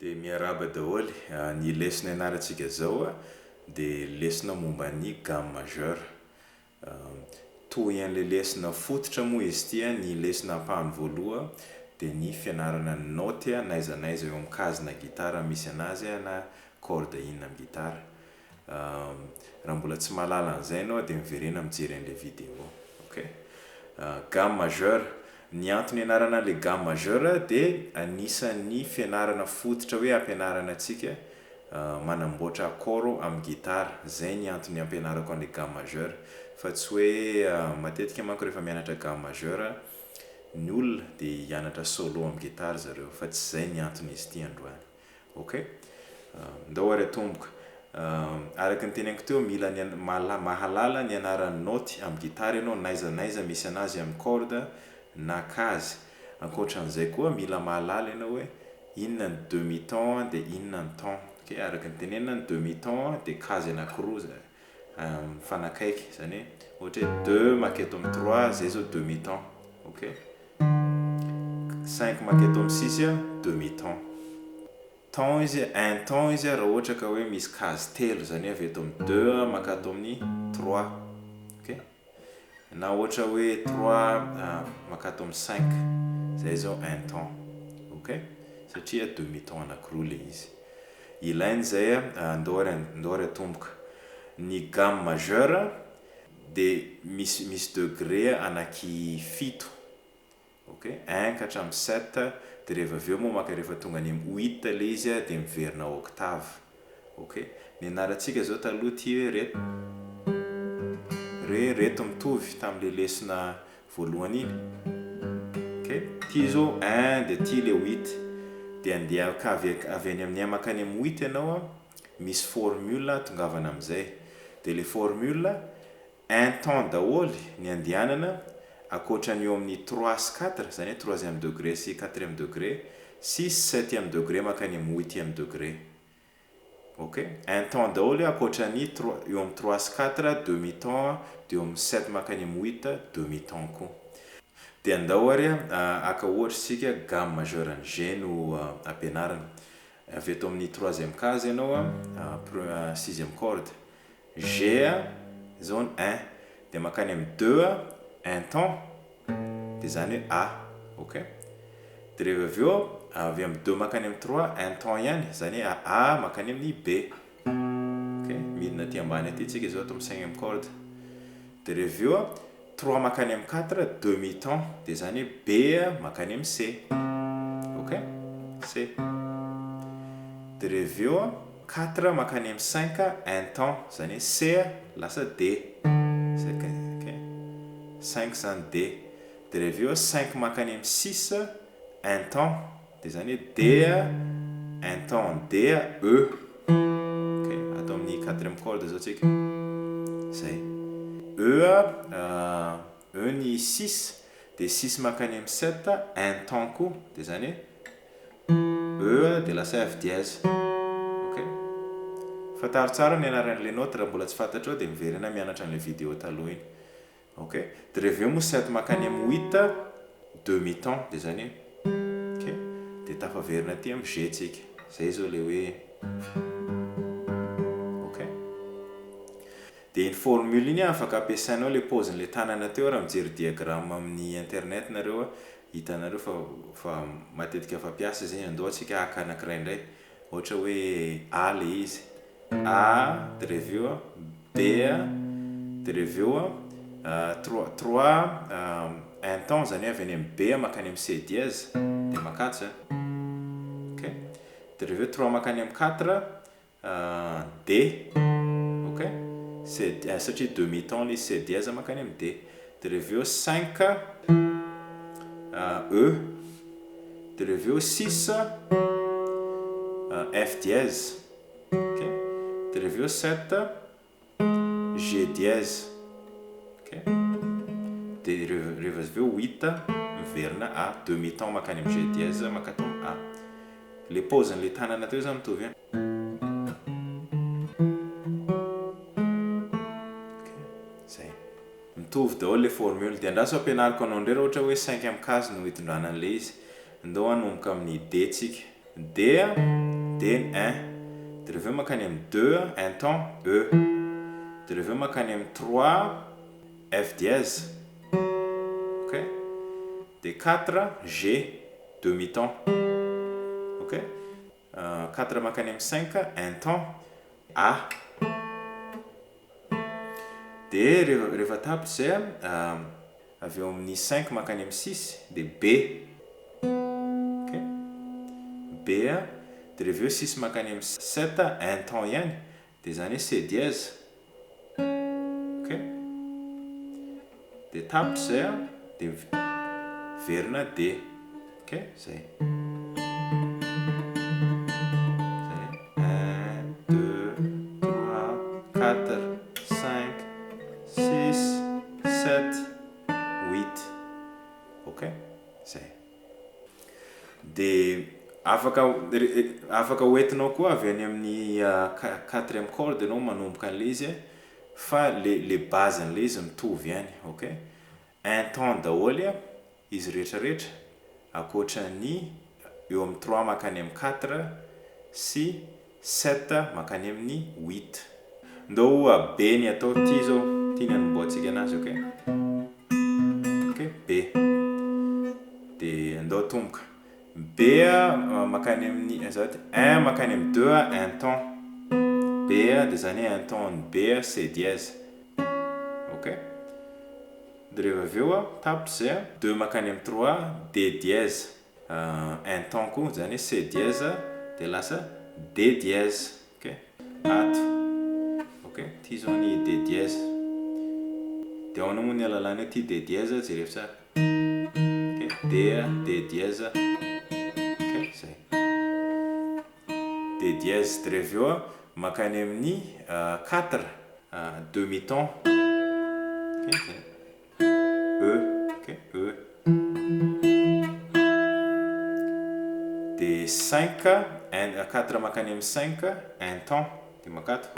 Dia miarahaba daholo, ny lesona ianarantsika izao dia lesona momba ny gamme majeure. Toy an'ilay lesona fototra moa izy ity, ny lesona ampahany voaloha dia ny fianarana ny naoty n'aiza n'aiza eo amin'ny case-na gitara misy anazy na corde inona amin'ny gitara. Raha mbola tsy mahalala an'izay ianao dia miverena mijery an'ilay vidéo. Ok. Gamme majeure. Ny antony ianarana an'ilay gamme majeure dia anisan'ny fianarana fototra hoe ampianarana antsika manamboatra accord amin'ny gitara. Izay ny antony ampianarako an'ilay gamme majeure. Fa tsy hoe matetika manko rehefa mianatra gamme majeure ny olona dia hianatra solo amin'ny gitara zareo fa tsy izay ny anton'izy ity androany. Ok. Ndao ary atomboka. Araka ny teneniko teo, mila ny mahalala ny anaran'ny naoty amin'ny gitara ianao n'aiza n'aiza misy anazy amin'ny corde na case. Ankoatran'izay koa mila mahalala ianao hoe inona ny demi ton dia inona ny ton. Ok, araka ny tenenina ny demi ton dia case anakiroa zay mifanakaiky, izany hoe ohatra hoe deux maketo amin'ny trois zay zao demi ton. Ok. Cinq maketo amin'ny six demi ton. Ton izy, un ton izy raha ohatra ka hoe misy case telo, izany hoe avy eto amin'ny deux mankato amin'ny trois. Ok. Na ohatra hoe trois mankato amin'ny cinq, izay izao un ton. Ok. Satria demi ton anankiroa ilay izy. Ilaina izay, ndao ary ndao ary atomboka. Ny gamme majeure dia misy misy degré anaky fito ok, un ka hatramin'ny sept dia rehefa avy eo moa maka rehefa tonga any amin'ny huit ilay izy dia miverina octave ok, ny anarantsika zao taloha ity hoe reto re reto mitovy tamin'ilay lesona voalohany iny ok, ity zao un dia ity ilay huit dia andeha avy avy any amin'ny un mankany amin'ny huit ianao an. Misy formule ahatongavana amin'izay. Dia ilay formule, un temps daholo ny andehanana ankoatra ny eo amin'ny trois sy quatre, izany hoe troisième degré sy quatrième degré, sy septième degré mankany amin'ny huitième degré. Ok? Un temps daholo ankoatra ny trois, eo amin'ny trois sy quatre, demi temps, dia eo amin'ny sept mankany amin'ny huit, demi temps koa. Dia andao ary haka ohatra isika, gamme majeure an'i G no ampianarina. Avy eto amin'ny troisième case ianao a, sixième corde, G zao ny un, dia mankany amin'ny deux un ton, dia izany hoe A, ok, dia rehefa avy eo avy amin'ny deux mankany amin'ny trois un ton ihany, izany hoe A mankany amin'ny B, ok, midina aty ambany aty tsika izao ato amin'ny cinquième corde, dia rehefa avy eo Trois mankany amin'ny quatre, demi ton, dia izany hoe B mankany amin'ny C. Ok? C. Dia rehefa avy eo, quatre mankany amin'ny cinq, un ton, izany hoe C lasa D. Ok? Cinq izany D. Dia rehefa avy eo, cinq mankany amin'ny six, un ton, Dia izany hoe D un ton D E. Ok, ato amin'ny quatrième corde izao tsika. Izay. E E ny six, dia six mankany amin'ny sept, un ton koa. Dia izany hoe E dia lasa F dièse. Ok. Fantaro tsara ny anaran'ilay note, raha mbola tsy fantatrao dia miverena mianatra an'ilay vidéo taloha iny. Ok, de rehefa avy eo moa sept mankany amin'ny huit, demi ton, de zany hoe ok, de tafaverina aty amin'ny G tsika, zay zao le hoe ok, de iny formule iny afaka ampiasainao le paozin'le tanana teo raha mijery diagramme amin'ny internet nareo hitanareo fa fa matetika fampiasa izy iny, andao antsika haka anakiray indray, ohatra hoe A le izy. A de revy eo B de revy eo trois trois un temps zany hoe avy any amin'ny B mankany amin'ny C dièse de makatso zany ok de revy eo trois mankany amin'ny quatre D ok C satria demi temps le izy C dièse mankany amin'ny D de revy eo cinq E de revy eo six F dièse Ok, de rehefa eo sept, G dièse, ok, de rehefa avy eo huit miverina A, demi ton mankany amin'ny G dièse mankato amin'ny A. Le paozin'le tanana teo zany mitovy ihany. Ok, zay. Mitovy daholo le formule. De andraso ampianariko anao indray raha ohatra hoe cinquième case no hitondrana an'le izy. Ndao hanomboka amin'ny D tsika. D dia ny un, dia rehefa avy eo mankany amin'ny deux, un ton, E, dia rehefa avy eo mankany amin'ny trois, F dièse, ok, dia quatre, G, demi ton, ok, quatre mankany amin'ny cinq, un ton, A, dia rehefa tapitra izay avy eo amin'ny cinq mankany amin'ny six dia B, ok, B dia rehefa eo six mankany amin'ny sept, un ton ihany, dia izany hoe C dièse, ok, dia tapitra izay dia miverina D, ok, zay. Zay, un, deux, trois, quatre, cinq, six, sept, huit, ok, zay. Dia afaka afaka hoentinao koa avy any amin'ny quatrième corde ianao manomboka an'ilay izy fa le le base an'ilay izy mitovy ihany, ok, un ton daholo izy rehetra rehetra ankoatra ny eo amin'ny trois mankany amin'ny quatre sy sept mankany amin'ny huit. Ndao oa B ny atao ty zao, ty ny anombohantsika anazy ok, ok B, de andao atomboka, B mankany amin'ny azafady un mankany amin'ny deux un ton, B de zany hoe un ton ny B C dièse ok, de rehefa avy eo tapitra zay deux mankany amin'ny trois D dièse, un ton koa zany hoe C dièse de lasa D dièse. Ok, ato. Ok, ty zao ny D dièse. De ahoana moa ny ahalalana hoe ty D dièse? Jerevo tsara. Ok, D, D dièse. Ok, zay. D dièse. De rehefa avy eo mankany amin'ny quatre, demi ton. Ok, zay. E, ok, E. Dia cinq, un, quatre mankany amin'ny cinq, un ton, dia mankato.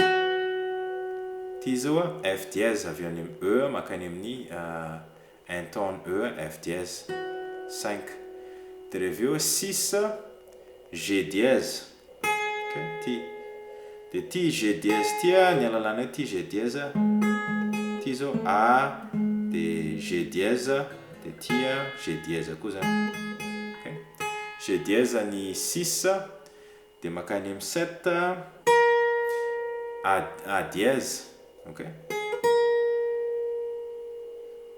Ity izao a, F dièse avy any amin'ny E mankany amin'ny un ton E, F dièse, cinq. Dia rehefa avy eo six, G dièse. Ok, ty. Dia ty G dièse ty a, ny alalana eo ty G dièse, ty zao A dia G dièse, dia ty a G dièse koa zany. Ok, G dièse ny six, dia mankany amin'ny sept, A A dièse, ok,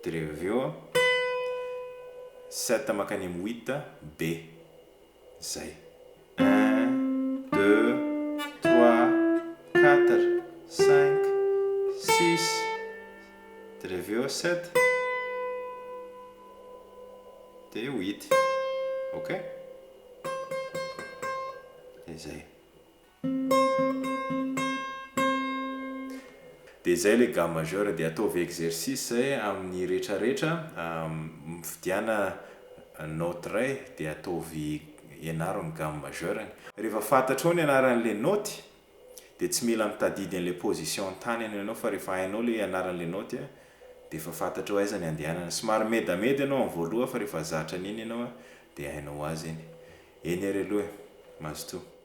dia rehefa avy eo sept mankany amin'ny huit, B. Zay. Un, deux, trois, quatre, cinq, six, dia avy eo sept, dia huit. Ok? Dia zay. Dia izay ilay gamme majeure dia ataovy exercice zay amin'ny retraretra mifidiana note iray dia ataovy ianaro ny gamme majeure-ny. Rehefa fantatrao ny anaran'ilay note dia tsy mila mitadidy an'ilay position tanany ianao fa rehefa hainao ilay anaran'ilay note dia efa fantatrao aiza ny andehanana. Somary medameda ianao amin'ny voalohany fa rehefa zatra an'iny ianao dia hainao ho azy iny. Eny ary aloha e! Mazotoa.